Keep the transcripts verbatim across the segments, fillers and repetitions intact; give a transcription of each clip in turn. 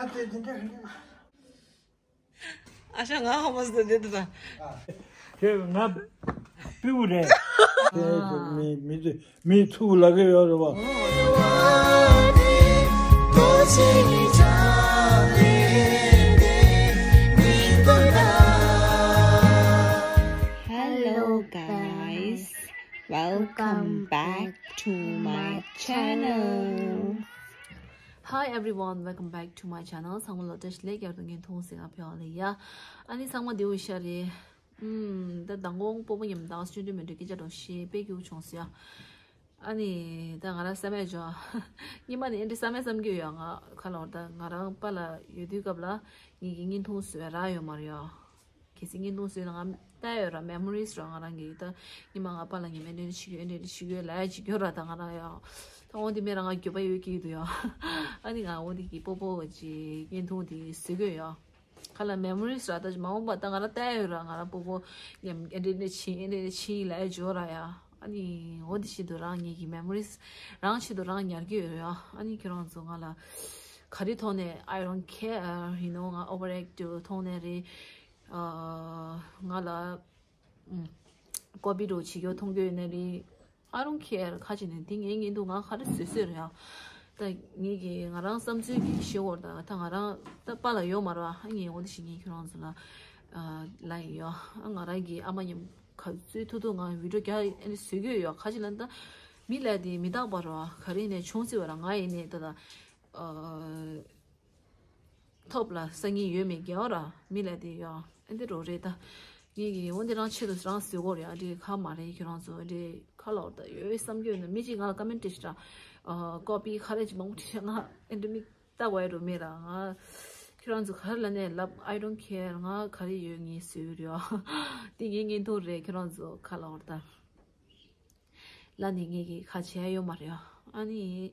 ཨ་ཤ་ང་ཧ་མ་སི་ད་དེ་ད། ཁྱེད་ང་སྤྲེའུ་རེད། ཁྱེད་མི་མི་ཚུ་མི་ཚུགས་ལ་གི་ཡོད་རེད་བ། Hello guys, welcome back to my channel. Hi everyone, welcome back to my channel. ཚང་མ་ལོ་བཀྲ་ཤིས་བདེ་ལེགས། བསྐྱར་དུ་བརྙན་ཐུང་ཟིན་ཨ་ཕེ་ཨོ་ལེ་ཡ། ཨ་ནི་ཚང་མ་བདེ་པོ་ཤ་རེད། ཨུམ། ད་མདང་དགོང་སྤོ་བོ་མཉམ་དང་སྤྱོད་འདྲི་མི་འདྲི་སྐད་ཆ་འདྲ་བཤད་དཔེ་སྐྱིད་པོ་བྱུང་སོང་ཡ། ཨ་ནི་ད་ང་རང་བསམ་ཡས་འཇོག་ཉི་མ་ནི་ཨེ་འདྲི་བསམ་ཡས་བསམ་གྱི་ཡོད་ཡ། ང་ཁ་ལོར་ད་ང་རང་པཱ་ལགས་ཡོད་དུས་སྐབས་ལ་ངེད་ཀྱི་བརྙན་ཐུང་བཟོ་ཡ་རག་ཡོད་མ་རེད་ཡ། གལ་སྲིད་བརྙན་ཐུང་བཟོས་ན་ང་ལྟ་ཡོད་ར། མེ་མོ་རིས་ར། ང་རང་གི་ད་ཉི་མ་ང་པཱ་ལགས་ཉི་མ་འདྲ་འདྲ་བྱེད་ཀྱི་ཡོད། འདྲ་འདྲ་བྱེད་ཀྱི་ཡོད་ལབ་ཡ་ཅིག་ཡོད་ར། ད་ང་རང་ཡ་ད་འོ་འདི་མེད་ར་ང་འགྱོད་པ་ཡོད་ཀྱི་འདུག་ཡ། ཨ་ནི་ང་འོ་འདི་གི་སྤོ་བོ་གི་བརྙན་ཐུང་འདི་བཟོ་གི་ཡོད་ཡ། ཁ་ལ་མེ་མོ་རིས་ར། ད་མ་འོངས་པ་ད་ང་རང་ལྟ་ཡོད་ར། ང་རང་སྤོ་བོ་མཉམ་ཨེ་འདྲ་འདྲ་ཕྱིན་ཨེ་འདྲ་འདྲ་ཕྱིན་ལབ་ཡ་ཅིག་ཡོད་ར་ཡ། ཨ་ནི་འོ་འདི་བཞིན་དུ་རང་ངེད་ཀྱི་མེ་མོ་རིས་རང་ཆེད་དུ་རང་ཉར་གྱི་ཡོད་ར་ཡ། ཨ་ནི་ཁྱེད་རང་ཚོ་ང་ལ་ག་རེ་ཐོག་ནས་I don't care, you know, ང་ཨོ་བར་ཨེག་ཊིབ་ཐོག་ནས་རེད། ཨ། ང་ལ་ཨུམ། ཀོ་པི་འདྲ་བྱེད་རྒྱུ་མཐོང་རྒྱུ་ཡོད་ན་རེད། I don't care. ཁ་ཅིག་ནས་འདི་ངའི་བརྙན་ཐུང་ང་ག་རེ་བཟོས་བཟོས་རེད་ཡ། ད་ངེད་ཀྱི་ང་རང་བསམ་ཚུལ་གྱི་ཤེས་བོར་ད་ད་ང་རང་ད་པཱ་ལགས་ཡོད་མ་རེད་བ། ཨ་ངས་འོ་འདི་ཞིག་ངས་ཁྱོད་རང་ཚོ་ལ་ཨ་ལབ་ཡིན་ཡ། ཨ་ང་རང་གི་ཨ་མ་མཉམ་ག་ཚོད་ཐུབ་ཐུབ་ང་བི་ཌིའོ་རྒྱག་ཨ་ནི་བཟོ་གི་ཡོད་ཡ། ཁ་ཅིག་ལ་ད་མི་ལ་དེ་མི་རྟག་པ་རེད་བ། ག་རེ་ནས་བྱུང་སྲིད་པ་ར། ང་ཡིན་ནས་ད་ད་ཨ། ཐོབ་ལ་སང་ཉིན་ཡོད་མེད་རྒྱལ་བ་ར་མི་ལ་དེ་ཡོ། ཨ་འདི་རོ་རེད་ད། ངེད་ཀྱི་འོ་འདི་རང་ཆེད་དུ་རང་ཟེར་གོ་རེད། ཨ་འདི་ཁ་མ་རེད། ཁྱོད་རང་ཚོ་ཨ་འདི་ཁ་ལོག་ད་ཡོད་བསམ་གྱི་ཡོད་ན་མི་གཅིག་ང་ལ་ཀ་མེན་ཊི་ཞིག་ར། ཀོ་པི་ཁ་རེ་ཅིག་མང་པོ་ཞིག་ང་ཨ་འདི་མིག་ལྟ་བའི་རོ་མེད་ར། ང་ཁྱོད་རང་ཚོ་ག་རེ་ལ་ནས་ལབ། I don't care. ང་ག་རེ་ཡོད་ངས་ཟེར་རེད། འདི་ངའི་བརྙན་ཐུང་རེད། ཁྱོད་རང་ཚོ་ཁ་ལོག་ད་ལ་ནི་ངེད་ཀྱི་ཁ་བྱས་ཡོད་མ་རེད། ཨ་ནི།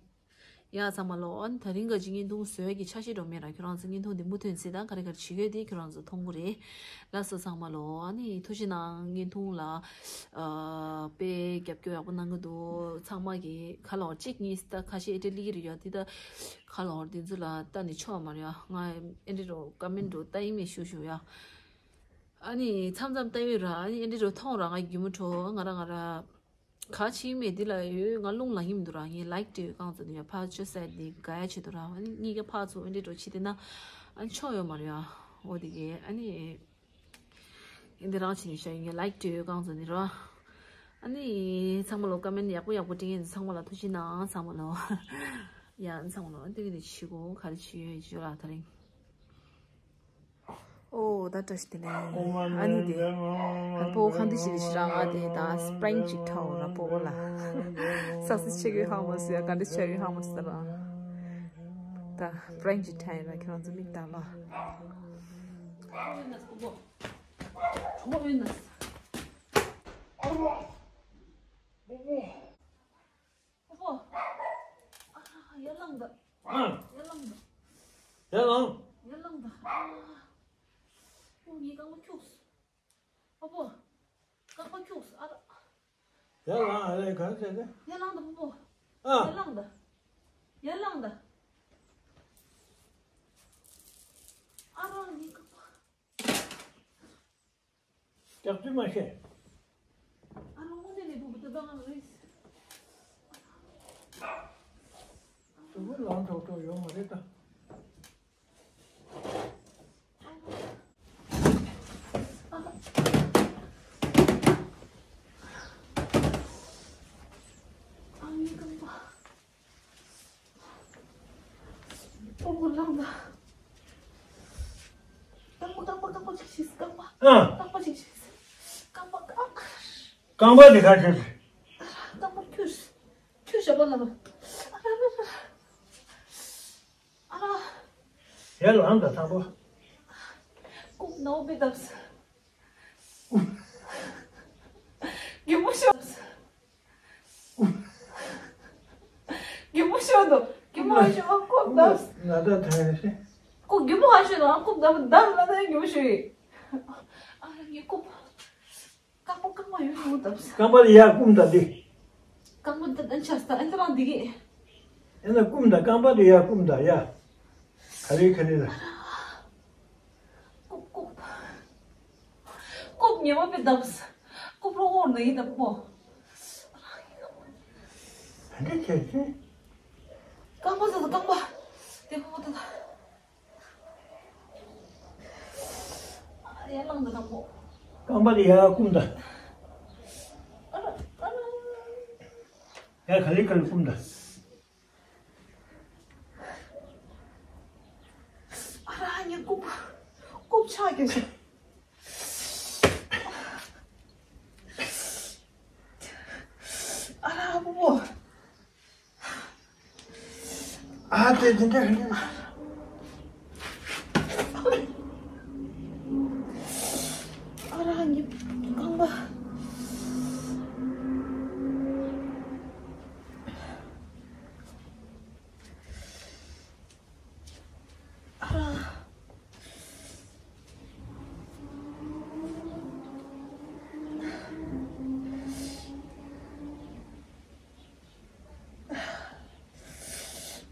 ཡ་ཚང་མ་ལོ། ཨ་ནི་ད་རིང་ག་ཅིག་བརྙན་ཐུང་བཟོ་ཡ་གི་འཆར་གཞི་འགྲོ་མེད་ར། ཁྱོད་རང་ཚོ་བརྙན་ཐུང་འདི་མུ་མཐུད་ཟེར་དང་ག་རེ་ག་རེ་བྱེད་ཡོད་དེ་ཁྱོད་རང་ཚོ་མཐོང་གི་རེད། ལགས་སོ་ཚང་མ་ལོ། ཨ་ནི་ཐུགས་རྗེ་གནང་། བརྙན་ཐུང་ལ་ཨ་དཔེ་རྒྱབ་སྐྱོར་ཡག་པོ་གནང་གི་འདུག་ཚང་མ་གི་ཁ་ལོ་གཅིག་གཉིས་ད་ཁ་ཤས་ཨེ་ཏྲེ་ལི་གི་རེད་ཡ། དེ་ད་ཁ་ལོ་དེ་ཚོ་ལ་ལྟ་ནི་ཆོག་མ་རེད་ཡ། ང་ཨེ་འདྲི་རོ་ཀ་མེན་ཊི་རོ་ལྟ་ཡིན་མེད་ཞུ་ཞུ་ཡ། ཨ་ནི་མཚམས་མཚམས་ལྟ་ཡོད་ར། ཨ་ནི་ཨེ་འདྲི་རོ་མཐོང་ར་ང་རྒྱུ་མོ་ཁྲོ་ང་ར་ང་ར། ག་ཕྱིན་མེད་འདི་ལ་ཡོད། ང་རླུང་ལངས་ཀྱི་མི་འདུག་ར། ངས་ལའིཀ་སྤྲད་ཡོད་རྐང་ཚོ་འདི་ཡ་ཕར་ཆོས་སའི་འདི་དགའ་ཡ་བྱེད་འདུག་ར། ཨ་ནི་གཉིས་ཀ་ཕར་ཚུར་འདི་འགྲོ་ཕྱི་དེ་ན་ཨ་ནི་ཆོག་ཡོད་མ་རེད་ཡ། འོ་དེ་གས་ཨ་ནི་འདི་རང་བྱེད་ནི་ཤ་ཡོད། ངས་ལའིཀ་སྤྲད་ཡོད་རྐང་ཚོ་འདི་ར། ཨ་ནི་ཚང་མ་ལོ་ཀ་མེན་ཡག་པོ་ཡག་པོ་སྤྲད་མཁན་ཚང་མ་ལ་ཐུགས་རྗེ་གནང་། ཚང་མ་ལོ་ཡ་ཚང་མ་ལོ་འདི་གས་འདི་བྱེད་དགོས། ག་རེ་བྱེད་ཡོད་བྱེད་ལ་ད་རིང་། ཨོ་ད་བཀྲ་ཤིས་བདེ་ལེགས། ཨ་ནི་དེ་ཧ་པོ་ཁང་དེ་ཞིག་ཞིག་རང་ཨ་དེ་ད་སི་པི་རིང་ཅིག་ཁྲའོ་ར་པོ་གོ་ལ། སག་སེ་སི་ཆེ་གི་ཧང་མ་སི་ཡ་ག་འདྲ་ཆེ་གི་ཧང་མ་སི་ར། ད་སི་པི་རིང་ཅིག་ཁྲའོ་ར་ཁྱོད་རང་ཚོ་མིག་ལྟ་ལ། པོ་པོ། ཨ། ཡར་ལངས་ད། ཨ། ཡར་ལངས་ད། ཡར་ལངས། ཡར་ལངས་ད། ཨ། ཨོ་ངའི་རྐང་པ་འཁྱུགས་སོང་། ཨ་པོ། རྐང་པ་འཁྱུགས་སོང་ཨ་ར། ཡར་ལངས། ཨ་ལས་ག་རེ་བྱས་ཏེ། ཡར་ལངས་ད་པོ་པོ། ཨ། ཡར་ལངས་ད། ཡར་ལངས་ད། ཨ་ར་ངའི་རྐང་པ། སྐྱག་རྫུན་མ་བཤད། ཨ་རོ་དངོས་གནས་ལས་བུ་བུ་ཏི་ཏང་རེད། དུ་བུ་ལང་ཐོག་ཐོག་ཡོང་མ་རེད་ད། ཨ་ནི་རྐང་པ། ཨོ་ལངས་ད། རྐང་པ་རྐང་པ་རྐང་པ་ཅིག་བྱས། རྐང་པ། ཨ། རྐང་པ་ཅིག་བྱས། རྐང་པ་རྐང་པ། རྐང་པ་དེ་ག་བྱས། རྐང་པ་འཁྱུས། འཁྱུས་ཞབས་པ་ལ། ཨ་ར་ར་ར། ཨ་ར། ཡར་ལངས་ད་དང་པོ། རྐུབ་ནག་པོ་བཏབ་སོང་། རྒྱུ་མ་ཤོར། རྒྱུ་མ་ཤོར་འདུག་རྒྱུ་མ་ཤོར། རྐུབ་བཏབ་སོང་། ང་ད་ཐང་ཡ་ཤེ། ཁོ་རྒྱུ་མ་ཤོར་འདུག་རྐུབ་བཏབ་བཏབ་ལ་ད་རྒྱུ་མ་ཤོར་ཡིན། ཨ་ར་ངའི་རྐུབ། རྐང་པ་རྐང་པ་ཡོད་ཡོད་བཏབ་སོང་། རྐང་པ་ལ་ཡར་བསྐུམ་ད་འདི། རྐང་པ་འདི་ད་ཆགས་སོང་། ཨ་འདི་རང་འདི་གི། ཨེ་ན་བསྐུམ་ད། རྐང་པ་འདི་ཡར་བསྐུམ་ད་ཡ། ག་རེ་ག་རེ་ལ། རྐུབ་རྐུབ། རྐུབ་ཉི་མ་པའི་འདབས། རྐུབ་རོགས་འོར་ནས་ཡིན་ད་པོ། ཨ་འདྲ་བྱས་ཚེ། རྐང་པ་ཟ་ད་རྐང་པ། དེ་པོ་ད་ད། ཨ་ཡར་ལངས་ད་དང་པོ། རྐང་པ་དེ་ཡར་བསྐུམ་ད། ཨ་ར་ཨ་ར། ཡར་ག་ལེ་ག་ལེ་བསྐུམ་ད། ཨ་ར་ངའི་རྐུབ། རྐུབ་ཆག་རྒྱག་ཤག་ཨ་ར་པོ་པོ། ཨ་དེ་དེ་འདྲ་རེད། ཨ་ར་ངའི་རྐང་པ།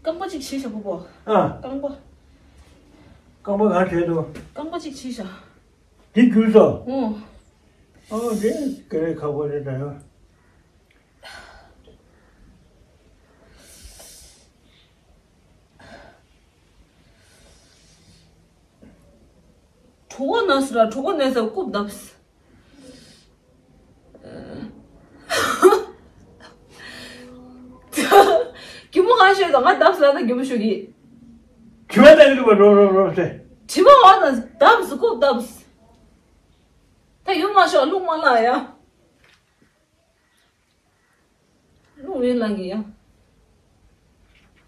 རྐང་པ་གཅིག་བྱས་ཤག་པོ་པོ། ཨ། རྐང་པ། རྐང་པ་གང་བྱས་འདུག་རྐང་པ་གཅིག་བྱས་ཤག་འདི་འགྱུར་སོ། ཨོ། ཨོ་དེ་ཀ་རེ་ཁག་པོ་རེད་ད་ཡོ། གྲོད་ཁོག་ན་སུ་ར་གྲོད་ཁོག་ན་ས་རྐུབ་བརྡབས། རྒྱུ་མོ་གང་ཤོད་དང་ང་བརྡབས་ལ་ད་རྒྱུ་མོ་ཤོད་ཀྱི། དྲི་བ་ལྟ་གི་འདུག་པ་རོ་རོ་རོ་ཟེར། དྲི་བ་འོ་ན་བརྡབས་རྐུབ་བརྡབས། ད་ཡོང་མ་ཤོག་རླུང་མ་ལངས་ཡ། རླུང་རེ་ལངས་ཀྱི་ཡ།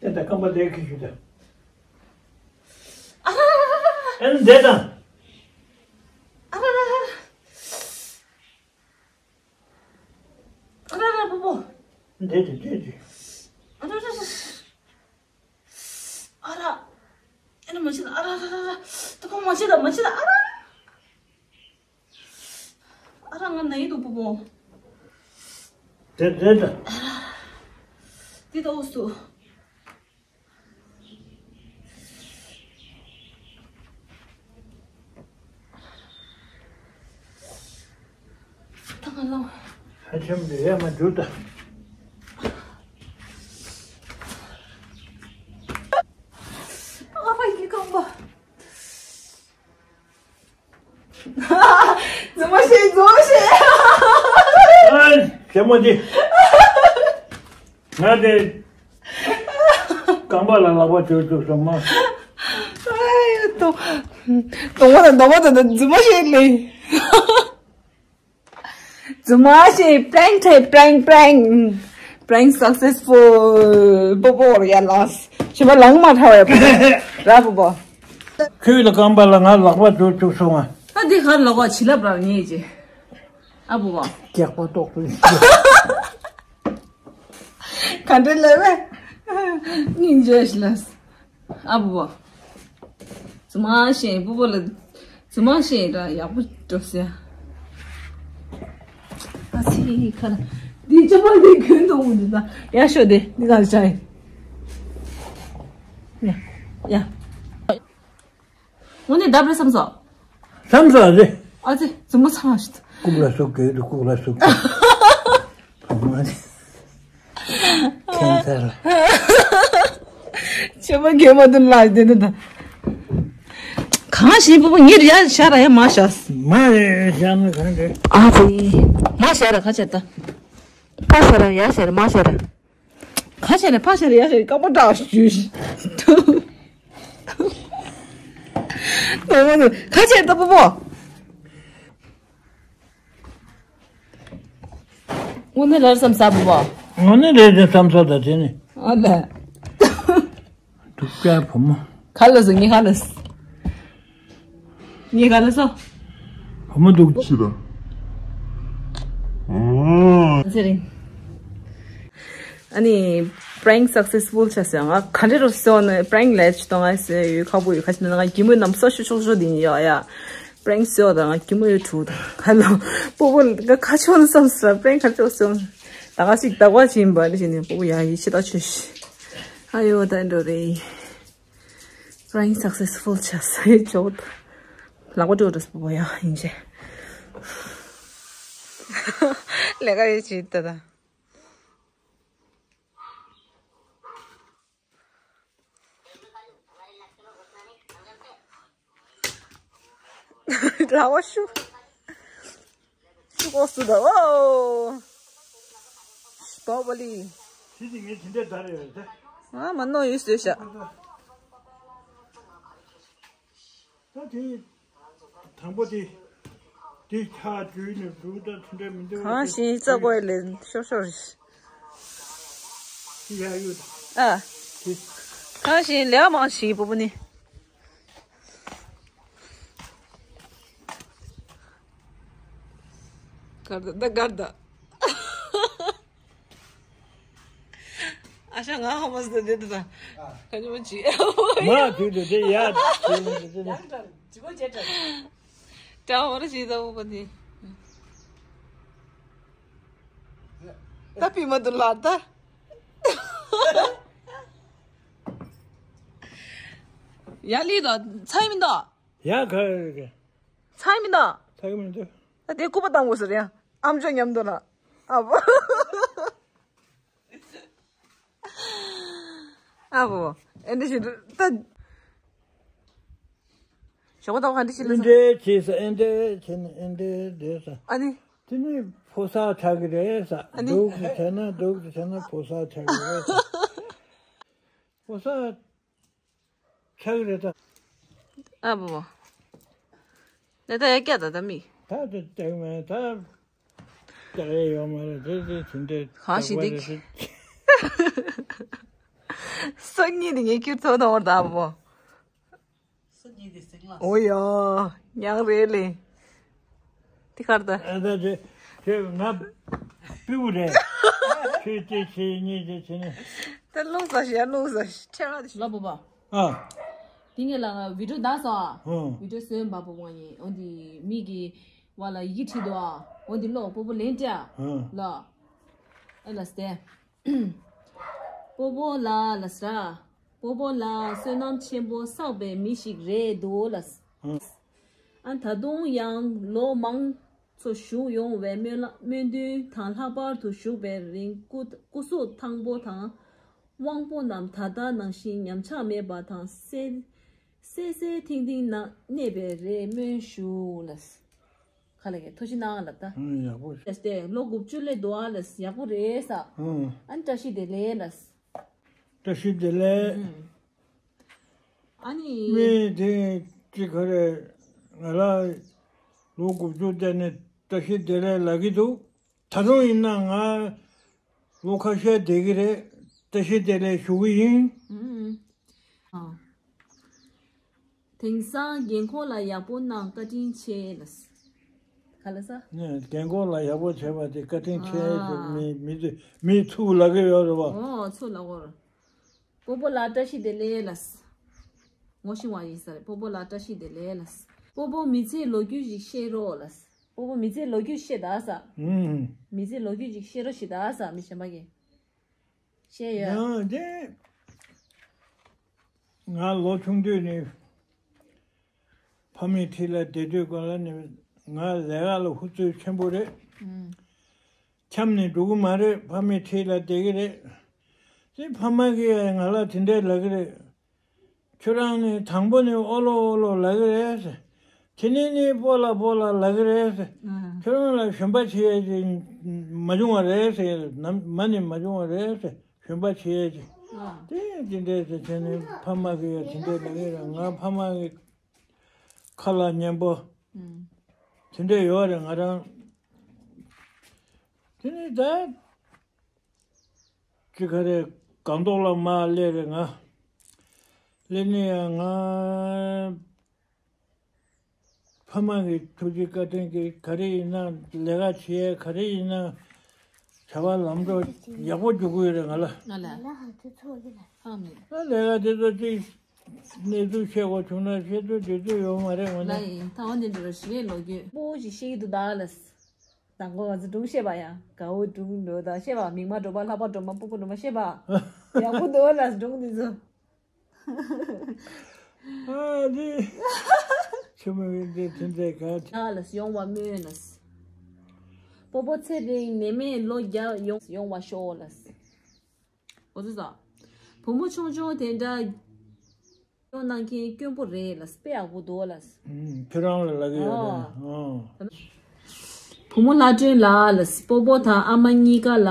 དེ་ད་རྐང་པ་ལས་ཀྱི་ཞུ་ད། ཨ་ར་ར་ར་ར། ཨན་དེ་དང་། ཨ་ར་ར་ར་ར། ཨ་ར་ར་པོ་པོ། དེ་དེ་དེ་དེ། ཨ་ར་ར་ར། ཨ་ར། ཨ་ནི་མ་བྱེད་ཨ་ར་ར་ར་ར། ད་ཁོང་མ་བྱེད་ད་མ་བྱེད་ཨ་ར། ཨ་ར་ང་ན་ཡི་འདུག་པོ་པོ། དེ་དེ་དེ། དེ་ད་འོ་སུ། ད་ང་ལ། ཧ་ཅང་འདི་ཡ་མ་འགྱུར་ད། ཨ་ཕ་ཡི་རྐང་པ། རྫུན་མ་བཤད་རྫུན་མ་བཤད། ཨ་ཇེ་མོ་ཇེ། ང་དེ། རྐང་པ་ལ་ལག་པ་བྱོས་བྱོས་སོང་མ། ཨའི་ཏོ། གདོང་པ་དང་གདོང་པ་དང་རྫུན་མ་བཤད་ལེ། རྫུན་མ་བཤད་པྲེང་ཐེ་པྲེང་པྲེང་། པྲེང་སག་སེས་ཕུལ། པོ་པོ་ར་ཡ་ལགས། ཞི་བ་ལང་མ་ཐག་ཡ་པོ་པོ། ར་པོ་པོ། ཁྱོད་ལ་རྐང་པ་ལ་ང་ལག་པ་བྱོས་བྱོས་སོང་ང་། ཨ་འདི་གར་ལོག་ག་བྱིན་རླབས་རག་ངེས་ཀྱི། ཨ་བུ་བ། སྐྱག་པ་ཏོག་ཏོ་ཡིན། ག་འདྲ་ལས་བས། སྙིང་རྗེ་ཞིག་ལ། ཨ་བུ་བ། རྫུན་མ་བཤད་བུ་བུ་ལ། རྫུན་མ་བཤད་ར་ཡག་པོ་འགྲོ་ཟེར། ཨ་ཙི་ཁ་ལ། འདི་ཅི་མ་འདི་གོན་དུ་འོང་འདི་ད། ཡ་ཤོ་དེ་འདི་ག་ལ་བྱ་ཡིན། ཡ། ཡ། དངོས་གནས་བརྡབ་རེད་བསམ་སོང་། བསམ་སོང་རེད། ཨ་ཙི་རྫུན་མ་ཚང་ཞིག་རྐུབ་ལ་སོགས་ཀྱི་རྐུབ་ལ་སོགས་ཀྱི། བུ་མོ་རེད། ཁྱད་མཚར་ལ། ཆོས་པ་རྒན་མ་དུ་ལ་དེ་འདི་ད། གང་ཞིག་པུ་པུ་ཉིར་ཡ་ཤ་ར་ཡ་མ་ཤ། མ་རེད་ཤ་ན་གང་རེད། ཨ་ཙི། མ་ཤ་ར་ཁ་ཆད་ད། ཕ་ཤ་ར་ཡ་ཤ་ར་མ་ཤ་ར། ཁ་ཆད་ནས་ཕ་ཆད་ནས་ཡ་ཆད་ཀ་པོ་འདྲ་ཞུ་ཞིག་ཁ་ཆད་ལྟ་བུ་པོ། དངོས་གནས་རེད་བསམ་ས་བུ་པོ། དངོས་གནས་རེད་བསམ་ས་ད་དེ་ནི། ཨ་ལས། སྡུག་ཅག་བུ་མོ། ག་ལ་སོ་ངས་ག་ལ་སོ། ངས་ག་ལ་སོ། བུ་མོ་སྡུག་ཅི་ད། ཟེར་རིང་། ཨ་ནི་prank successful་ཆགས་སོང་། ང་ག་འདྲ་རུ་སོང་ན་prank་ལས་ཅི་དང་ང་ཟེར་ཡོད་ཁག་པོ་ཡོད། ཁ་ཅིག་ན་ང་གི་མོའི་ནམ་སོ་ཤུ་ཤོག་ཤོག་དེ་ཡིན་ཡོད་ཡ། prank་སོ་དང་ང་གི་མོའི་ཕྲུ་དང་ཁ་ལོ་པོ་པོ་ང་ཁ་ཆོ་ན་བསམ་སོང་prank་ག་འདྲ་སོང་། ད་ག་ཞིག་ད་ག་ཅིག་ཡིན་པ་ནི་ཞིག་ནི་པོ་པོ་ཡ་ཡི་ཆེ་ད་ཆོས་ཤི། ཨ་ཡོ་ད་འགྲོ་རེད། Flying successful ཆ་ས་ཡི་ཅོག་ལག་པ་འགྲོ་རེས་པོ་ཡ་ཡིན་ཅེ། ལས་ཀ་ཡོད་ཅིག་ད་ད། ར་བ་ཤུ། ཤུ་ཀོ་སུ་ད་ཨོ། སྟོ་པ་ལི། དེ་དེ་ངས་དེ་འདྲ་ད་རེད་ད། ཨ་མ་ནོ་ཡུ་སུ་ཤ། ད་དེ། དང་པོ་དེ། དེ་ཆ་བཅུའི་ནས་འབྲུ་ད་དེ་འདྲ་མི་འདུག་གང་ཞིག་རྩ་བཀོད་ལས་ཤོར་ཤོར་རེད། དེ་ཡ་ཡོད་ད། ཨ། དེ། གང་ཞིག་ལས་མང་ཞིག་པོ་པོ་ནི། གར་ད་ད་གར་ད། ཨ་ཤ་ང་ཧ་མ་སི་ད་དེ་ད་ད། ག་ཉི་མ་ཅི། མ་དུས་དུ་དེ་ཡ། ཅི་མ་ཅི་ད། ཅི་མ་ཅི་ད། ཀྲ་བོ་ར་ཞིག་ད་འོ་ག་ནི། ད་པི་མ་དུ་ལ་ད། ཡ་ལི་ད་ཚའི་མི་ད། ཡ་ག་རེ་རེ། ཚའི་མི་ད། ཚ་གི་མི་འདུག་ད་དེ་སྐུ་པ་བཏང་དགོས་ཟེར་ཡ། ཨམ་ཅོག་མཉམ་དུ་ལ། ཨ་བོ། ཨ་བོ། ཨེ་འདྲ་ཞིག་ད། ཞོགས་པ་ད་ག་འདྲ་ཞིག་ལ། ཨེ་འདྲ་བྱས་ས་ཨེ་འདྲ་བྱས་ནས་ཨེ་འདྲ་བསྡད་ས། ཨ་ནི། དེ་ནི་ཕོ་གསར་ཆགས་ཀྱི་རེད་ས། ཨ་ནི། སྡུག་ཏུ་བྱས་ན་སྡུག་ཏུ་བྱས་ན་ཕོ་གསར་ཆགས་ཀྱི་རེད་ས། ཕོ་གསར། ཆགས་རེད་ད། ཨ་བོ། ད་ད་ཡ་སྐྱ་ད་ད་མི། ད་ད་ད་མེད་ད། ད་རེ་ཡོད་མ་རེད་དེ་དེ་དེ་འདྲའི་གང་ཞིག་འདི། ད་བར་རེད། སང་ཉིན་ནི་ངས་ཁྱོད་ཐོག་ཐོག་བར་ད་བོ། སང་ཉིན་དེ་སེང་ལ། ཨོ་ཡ། ཉང་རེད་ལེ། དེ་གར་ད། ཨ་ད་དེ་དེ་ང་། པིའུ་རེད། ཁྱོད་དེ་ཁྱེད་གཉིས་དེ་ཁྱེད་ནི། ད་རླུང་ཟ་ཞེ་རླུང་ཟ་ཞེ་ཁྲེལ་བ་དེ་ཞེ། ལ་པོ་པ། ཨ། དེ་ངས་ལ་ང་བི་ཌིའོ་ད་སོ། ཨ། བི་ཌིའོ་བཟོས་འབའ་པོ་ངོ་ཡིན་འོ་དེ་མི་གི་བ་ལ་ཡི་ཁྲིད་དོ་ཨ། འོ་དེ་ལོ་པོ་པོ་ལན་ཏྲ། ཨ། ལ། ཨ་ལ་སྟེ། པོ་པོ་ལ་ལ་སྲ། པོ་པོ་ལ་བསོད་ནམས་ཆེན་པོ་བསགས་པའི་མི་ཞིག་རེད་འདུག་ལ། ཨ། ད་དུང་ཡང་ལོ་མང་ཚོ་བཞུགས་ཡོང་བའི་སྨོན་ལ་སྨོན་འདུན་དང་ལྷག་པར་དུ་བཞུགས་པའི་རིང་སྐུ་སྐུ་གཟུགས་ཐང་པོ་དང་། དབང་པོ་རྣམས་ད་ལྟ་ནང་བཞིན་ཉམས་ཆག་མེད་པ་དང་གསལ་གསལ་གསལ་ཐིང་ཐིང་ན་གནས་པའི་རེ་སྨོན་ཞུ་ལ། ཁ་ལ་གི་ཐུགས་རྗེ་གནང་ལབ་ད། ཨང་ཡག་པོ། ལས་ཏེ་ལོ་དགུ་བཅུ་ལས་འདུག་ཨ་ལས་ཡག་པོ་རེད་ས། ཨང་། ཨ་ནི་བཀྲ་ཤིས་བདེ་ལེགས་ལས། བཀྲ་ཤིས་བདེ་ལེགས། ཨང་། ཨ་ནི། མི་དེ་ཅི་ག་རེ་ང་ལ་ལོ་དགུ་བཅུ་བསྡད་ནས་བཀྲ་ཤིས་བདེ་ལེགས་ལབ་ཀྱི་འདུག་ད་དུང་ཡིན་ན་ང་ལོ་ཁ་ཤས་བསྡད་ཀྱི་རེད། བཀྲ་ཤིས་བདེ་ལེགས་ཞུ་གི་ཡིན། ཨང་། དེང་སང་རྒན་འཁོགས་ལ་ཡག་པོ་གནང་བཀའ་དྲིན་ཆེ་ལ། ག་ལ་ས། ནས་རྒན་འཁོགས་ལ་ཡག་པོ་བྱས་པ་དེ་བཀའ་དྲིན་ཆེ་ཞེས། ཨ། མི་མི་ཚོས་མིས་ཚུར་ལབ་ཀྱི་ཡོད་རེད་བ། ཨོ་ཚུར་ལབ་ཀྱི་ཡོད་རེད། སྤོ་བོ་ལགས་བཀྲ་ཤིས་བདེ་ལེགས་ལ། ངོ་ཤེས་པ་ཡིན་ས་རེད། སྤོ་བོ་ལགས་བཀྲ་ཤིས་བདེ་ལེགས་ལ། སྤོ་བོ་མི་ཚེའི་ལོ་རྒྱུས་ཤིག་བཤད་རོགས་ལ། སྤོ་བོ་མི་ཚེའི་ལོ་རྒྱུས་བཤད་ད་ས། ཨུམ། མི་ཚེའི་ལོ་རྒྱུས་ཤིག་བཤད་རོགས་ཞེས་ད་ས་མི་གཞན་པ་གིས། བཤད་ཡོད། ཡང་དེ། ང་ལོ་ཆུང་དུས་ནས་ཕ་མའི་འཁྲིས་ལ་བསྡད་དུས་གང་ལ་ནི་ང་ལས་ཀ་ལ་ཧུར་བརྩོན་ཆེན་པོ་རེད། ཨུམ། འཁྱམས་ནས་འགྲོ་གི་མ་རེད། ཕ་མའི་འཁྲིས་ལ་བསྡད་ཀྱི་རེད། དེ་ཕ་མ་གིས་ང་ལ་དེ་འདྲས་ལབ་ཀྱི་རེད། ཁྱོད་རང་ནི་དང་པོ་ནས་ཨོ་ལོ་ཨོ་ལོ་ལབ་ཀྱི་རེད་ཟེར། དེ་ནས་ནི་སྤོ་ལགས་སྤོ་ལགས་ལབ་ཀྱི་རེད་ཟེར། ཨ། ཁྱོད་རང་ལ་གཞོན་པ་བྱེད་ཡས་ཅིག་མ་བྱུང་བ་རེད་ཟེར། ནམ་མ་ནི་མ་བྱུང་བ་རེད་ཟེར། གཞོན་པ་བྱེད་ཡས་ཅིག་ཨ། དེ་དེ་འདྲས་ཟེར་བྱས་ནས་ཕ་མ་གིས་ཡང་དེ་འདྲས་ལབ་ཀྱི་རེད། ང་ཕ་མ་གི་ཁ་ལག་སྙན་པོ། ཨུམ། དེ་འདྲས་ཡོད་རེད་ང་རང་། དེ་ནས་ད། ཅི་ག་རེ་སྒང་ཏོག་ལ་མར་སླེབས་རེད་ང་། སླེབས་ནས་ཡང་ང་། ཕ་མ་གི་ཐུགས་རྗེ་བཀའ་དྲིན་གྱིས་ག་རེ་ཡིན་ན་ལས་ཀ་བྱེད་ཡས་ག་རེ་ཡིན་ན་བྱ་བ་ལམ་འགྲོ་ཡག་པོ་འགྲོ་གི་ཡོད་རེད་ང་ལ། ང་ལ། ཨ་ལས་ཀ་དེ་ཚོ་ཅིག་གནས་ཚུལ་བཤད་དགོས་བྱུང་ན་བཤད་ཚུལ་འགྲིག་ཚུལ་ཡོད་མ་རེད་ངོ་ན། ལ་ཡིན་ད་འོ་འདི་འདྲ་ར་ཞིག་ལོ་རྒྱུས་པོ་ཞིག་བཤད་ཀྱི་འདུག་ད་ལ། དང་པོ་ང་ཚོ་སྒྲུང་བཤད་པ་ཡང་དགའ་བོ་སྒྲུང་འདྲ་བོ་དང་བཤད་པ་མིག་དམར་སྒྲོལ་མ་ལྷག་པ་སྒྲོལ་མ་སྤུ་གུ་སྒྲོལ་མ་བཤད་པ། ཡག་པོ་འདུག་ལ་སྒྲུང་འདི་ཚོ། ཨ་འདི། ཆུ་མོ་འདི་དེ་འདྲའི་ག་ལ་ཡོང་བ་སྨོན་ལ། སྤོ་བོ་ཚེ་རིང་ནད་མེད་ལོ་བརྒྱ་ཡོང་ཡོང་བ་ཤོག་ལ། འོ་ཙི་ཙི། བུ་མོ་ཆུང་ཆུང་དེ་འདྲ་ཡོང་གནང་མཁན་དཀོན་པོ་རེད་ལ། དཔེ་ཡག་པོ་འདུག་ལ། ཨུམ། ཁྱོད་རང་ལ་ལབ་ཀྱི་ཡོད་ཨོ། དེ། ཨོ། བུ་མོ་ལྷ་སྒྲོན་ལགས་ལ། སྤོ་བོ་དང་ཨ་མ་གཉིས་ཀ་ལ།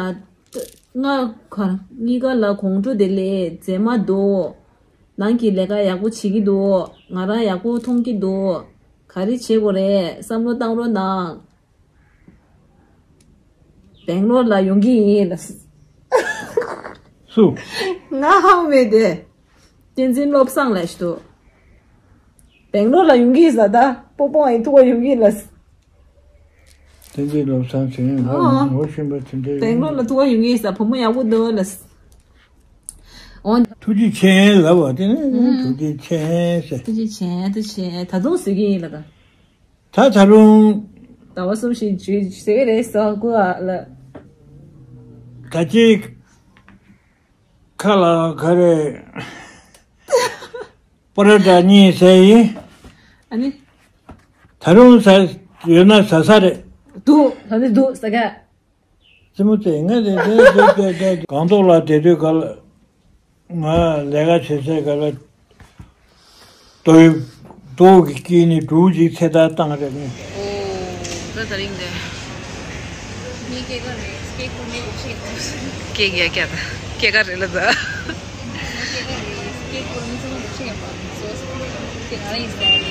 ང་ག་གཉིས་ཀ་ལ་དགོང་དྲོ་བདེ་ལེགས་མཛེས་མ་འདུག་ནང་གི་ལས་ཀ་ཡག་པོ་བྱེད་ཀྱི་འདུག་ང་རང་ཡག་པོ་མཐོང་གི་འདུག་ག་རེ་བྱེད་དགོས་རེད། བསམ་བློ་བཏང་རོགས་གནང་། སྦེང་ལོར་ལ་ཡོང་གི་ཡིན་ལ། སུ། ང་ཧང་མེད་དེ། བསྟན་འཛིན་བློ་བཟང་ལ་ཞུ། སྦེང་ལོར་ལ་ཡོང་གི་ཡིན་ཟེར་ད། སྤོ་བོ་ཨ་ཡིན་ཐུག་པ་ཡོང་གི་ཡིན་ལ། བསྟན་འཛིན་བློ་བཟང་ཟེར་ནས་ང་ཨོ། ངོ་ཤེས་པ་དེ་འདྲའི། སྦེང་ལོར་ལ་ཐུག་པ་ཡོང་གི་ཡིན་ཟེར། བུ་མོ་ཡག་པོ་འདུག་ལ། འོ། ཐུགས་རྗེ་ཆེ་ལབ་པ་དེ་ནི་ཨུམ། ཐུགས་རྗེ་ཆེ་ཟེར། ཐུགས་རྗེ་ཆེ། ཐུགས་རྗེ་ཆེ། ད་དུང་ཟེར་གི་ཡིན་ལ་ད། ད་ད་རུང་། ཟླ་བ་གསུམ་ཞིག་བརྗོད་ཟེར་གི་རེད་ཟེར་གོ་ཨ་ལ། ད་ཅིག་ཁ་ལ་ག་རེ། པ་ར་ཏ་གཉིས་ཟེར་ཡིན། ཨ་ནི། ད་རུང་ཟ་ཡོད་ན་ཟ་ས་རེད། འདུག་ད་ནི་འདུག་ཟ་ག་རྩེད་མོ་རྩེ་ང་རེ་རེ་རེ་རེ་རེ་སྒང་ཏོག་ལ་བསྡད་དུས་ག་ལ། ང་ལས་ཀ་བྱེད་སའི་སྐབས་ལ་ལྟོ་ཡི་ལྟོ་གི་སྐྱེས་ནི་འབྲུག་ཅིག་ཚེ་ཐར་བཏང་རེད་ནི། ཨོ། ད་ད་རིང་དེ། ངའི་སྐྱེས་སྐར་རེད། སྐྱེས་སྐར་མེད་པ་ཞིག་ཡིན། སྐྱེས་སྐར་སྐྱེས་སྐར་སྐྱེས་སྐར་རེད་ལ་ད། ངའི་སྐྱེས་སྐར་རེད། སྐྱེས་སྐར་མི་ཚང་མ་ཞིག་ཡིན་པ། སོ་སོ་སྐྱེས་ང་རང་ཡིན་ཟེར།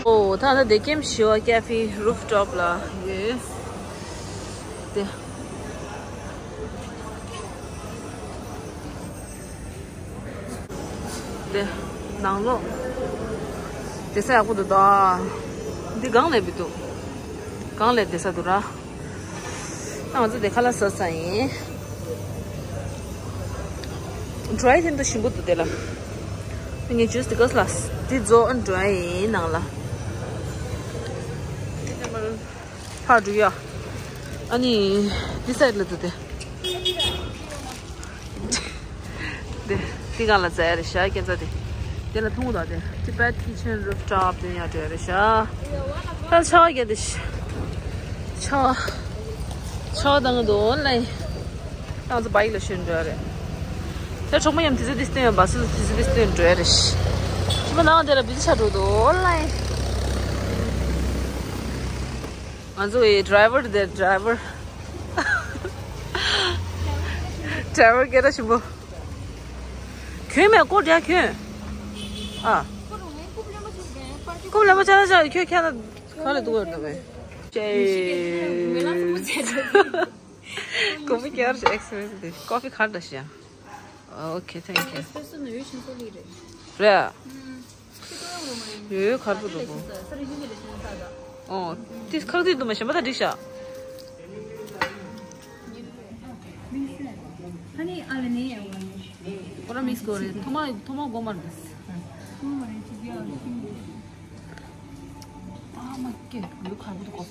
ཨོ། ད་ད་དེ་ཀེམ་ཞོ་ཀ་ཧྥེ་རུབ་ཊོབ་ལ་ཡོད། དེ། དེ། ནང་ལོགས། དེ་ས་ཡག་པོ་འདུག་ད། འདི་གང་ལས་བི་འདུག་གང་ལས་དེ་ས་འདུག་ར། ད་ང་ཚོ་དེ་ཁ་ལག་ཟ་ས་ཡིན། ཌ་རའི་ཐེན་དུ་ཞིམ་པོ་འདུག་དེ་ལ། ངས་ཇུས་དེ་ག་ལ། འདི་རྫོགས་ཌ་རའི་ཡིན་ནང་ལ། ཕར་འགྲོ་ཡ། ཨ་ནི། འདི་སའིཌ་ལ་འདུག་དེ། དེ། འདི་གང་ལ་ཟ་ཡ་རེད་ཤག་ཁྱེད་ཚོ་དེ། དེ་ལ་འཐུང་དང་དེ། Tibet Kitchen Rooftop དེ་ཡང་འགྲོ་ཡ་རེད་ཤག་ད་ཆར་པ་རྒྱག་དེ་ཤག་ཆར་པ། ཆར་པ་བཏང་གི་འདུག་ཨོན་ལའིན། ང་ཚོ་བྷའིཀ་ལ་ཞོན་འགྲོ་ཡ་རེད། དེ་གྲོགས་མོ་མཉམ་དུས་ཚོད་འདི་སྟོན་ཡོད། བྷ་སི་ལ་དུས་ཚོད་འདི་སྟོན་འགྲོ་ཡ་རེད། ཞི་མ་ནང་དེ་ལ་བི་ཛི་ཆགས་འགྲོ་འདུག་ཨོན་ལའིན། ང་ཚོ་ཡི་ཌ་རའི་ཝར་དེ་ཌ་རའི་ཝར། ཌ་རའི་ཝར་སྐད་གྲགས་ཆེན་པོ། གྱོན་མེད་ཀོ་རྒྱག་གྱོན། ཨ། རྐུབ་ལེན་པ་ཆགས་ན་ཆགས་ཁྱོད་ཁྱེད་ན་ག་ལ་འདུག་ཡོད་འདུག་གས། ཅེ། རྐུབ་བཀྱག་ཨེག་སི་པི་རེ་སི་དེ་ཀོ་ཕི་ག་རེ་འདྲ་ཞིག་ཨ། ཨོ་ཁེ། ཐེང་ཀིའུ། ཨེ་སི་པི་རེ་སོ་ནང་ཡོད་ཤིང་ཚོ་ལི་རེད། རེད། ཡོད་ཡོད། གར་པོ་འདུག་གོ། ཨོ། ཏིས་ཁག་ཏིས་འདུག་མ་ཤེས་མ་ད་འགྲིག་ཤག་ཁོ་རང་མིག་སི་གོ་རེད། ཐོག་མ་ཐོག་མ་གོ་མ་རེད། ཨ་མ་ཀེ་ཡོད་གར་པོ་འདུག་གོ།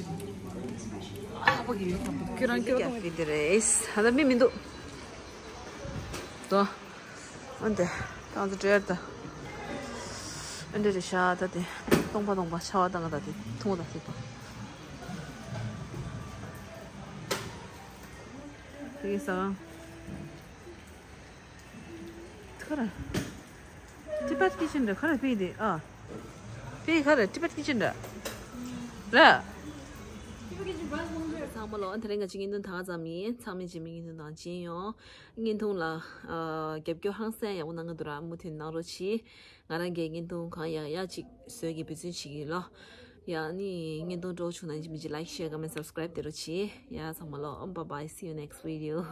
ཨ་པ་གི་ཡོད་གར་པོ་འདུག་ཁྱོད་རང་ཁྱོད་རང་། ཡ་ཕི་དེ་རེད། ཨ་ད་མི་མི་འདུག་དོ། ཨ་འདི། ཏང་ཙི་བྲེར་ད། ཨ་འདི་རེད་ཤག་ད་དེ། སྟོང་པ་སྟོང་པ་ཆར་པ་བཏང་ད་དེ་འཐུང་ད་ཐིག་པ། དེ་གི་ས། ཁ་ར། Tibet Kitchen རེད། ཁ་ར་ཕི་དེ་ཨ། ཕི་ཁ་ར་Tibet Kitchen རེད། ར། ཚང་མ་ལོ། དེ་རིང་ང་ཅི་ངན་དུན་ཐང་ཙམ་ཡིན། ཚང་མས་ཇི་མི་ངན་དུན་དང་ཅི་ཡོང་། བརྙན་ཐུང་ལ། ཨ། རྒྱབ་སྐྱོར་ཧང་སང་ཡག་པོ་གནང་གི་འདུག་ར། མུ་མཐུད་གནང་རོགས་གྱིས། ང་རང་གིས་བརྙན་ཐུང་གང་ཡག་ཡག་ཅིག་བཟོས་ཀྱི་འབད་བརྩོན་བྱེད་ཀྱི་ཡིན་ལོ། ཡ་ནི་བརྙན་ཐུང་སྤྲོ་བྱུང་ན་མི་ཅི་ལའིཀ་ཤེར་ཀོ་མེན་སབ་སི་ཀ་རའིབ་དེ་རོགས་གྱིས། ཡ་ཚང་མ་ལོ། Bye bye, see you next video.